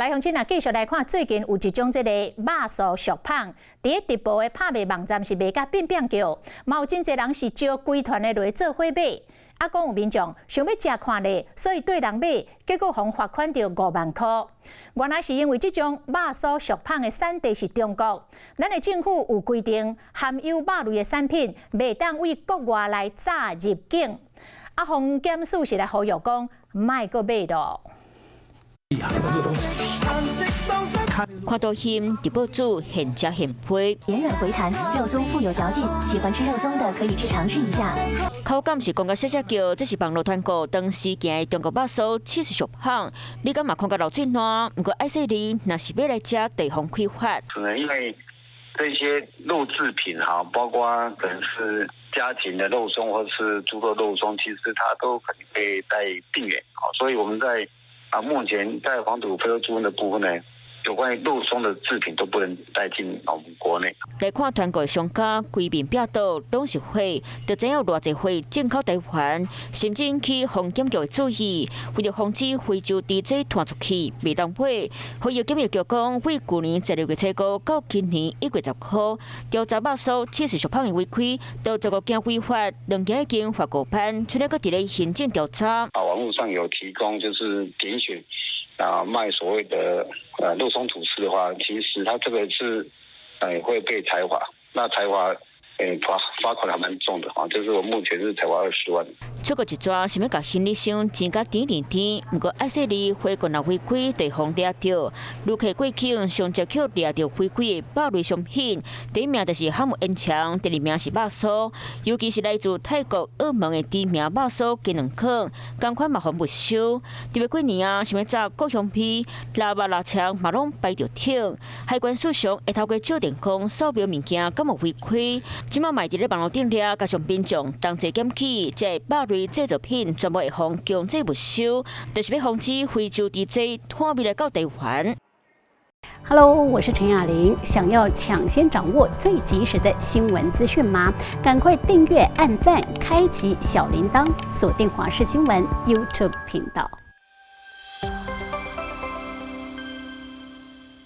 來，鄉親啊，繼續來看最近有一種這個肉酥俗麭，佇咧直播的拍賣網站是賣甲變變叫，嘛有真濟人是招規團的來做伙買。啊，講有民眾想欲食看咧，所以綴人買，結果予罰款著5萬箍。原來是因為這種肉酥俗麭的產地是中國，咱的政府有規定，含有肉類的產品袂當對國外來炸入境。啊，防檢署是來呼籲講，莫閣買囉。看到欣，佇報紙現食現批。綿軟回彈，肉鬆富有嚼勁，喜歡吃肉鬆的可以去嘗試一下。口感是講甲謝謝叫，這是網路團購當時行的中國肉酥，起司俗麭。你敢嘛看甲流水爛？毋過愛細膩，若是欲來食，地方開發。可能因為這些肉製品哈，包括可能是家禽的肉鬆，或是豬肉肉鬆，其實它都可能會帶病原。好，所以我們在目前在防堵非洲豬瘟的部分呢，有關於肉鬆的製品都不能帶進我們國內。來看團購商家規面壁倒攏是貨，就知影有偌濟貨進口台灣，甚至引起防檢局的注意，為著防止非洲豬瘟傳出去，袂當買。防疫檢疫局講，對舊年12月初五到今年1月19，調查肉酥起司俗麭的違規，都15件違法，兩件已經罰5萬，現在閣佇咧行政調查。啊，網路上有提供就是點選啊賣所謂的肉鬆吐司的話，其實它這個是會被裁罰，那裁罰罰款還蠻重的啊，就是我目前是裁罰20萬。出國一逝，想欲共行李箱煎甲甜甜甜，毋過愛細膩，貨櫃若違規，就予掠著。旅客過境上捷去掠著違規的肉類商品，第一名就是含有煙腸，第二名是肉酥，尤其是來自泰國、澳門的知名肉酥雞卵糠，仝款嘛予沒收。特別過年啊，想欲炸故鄉味，臘肉、臘腸嘛攏排著隊。海關署長會透過照電講掃描物件，敢有違規？這馬嘛佇咧網路頂掠，加上民眾同齊檢舉，這肉類製作品全部會予強制沒收，就是欲防止非洲豬瘟傳入來到台灣。 Hello，我是陳雅玲。想要搶先掌握最及時的新聞資訊嗎？趕快訂閱、按讚、開啟小鈴鐺，鎖定華視新聞 YouTube 頻道。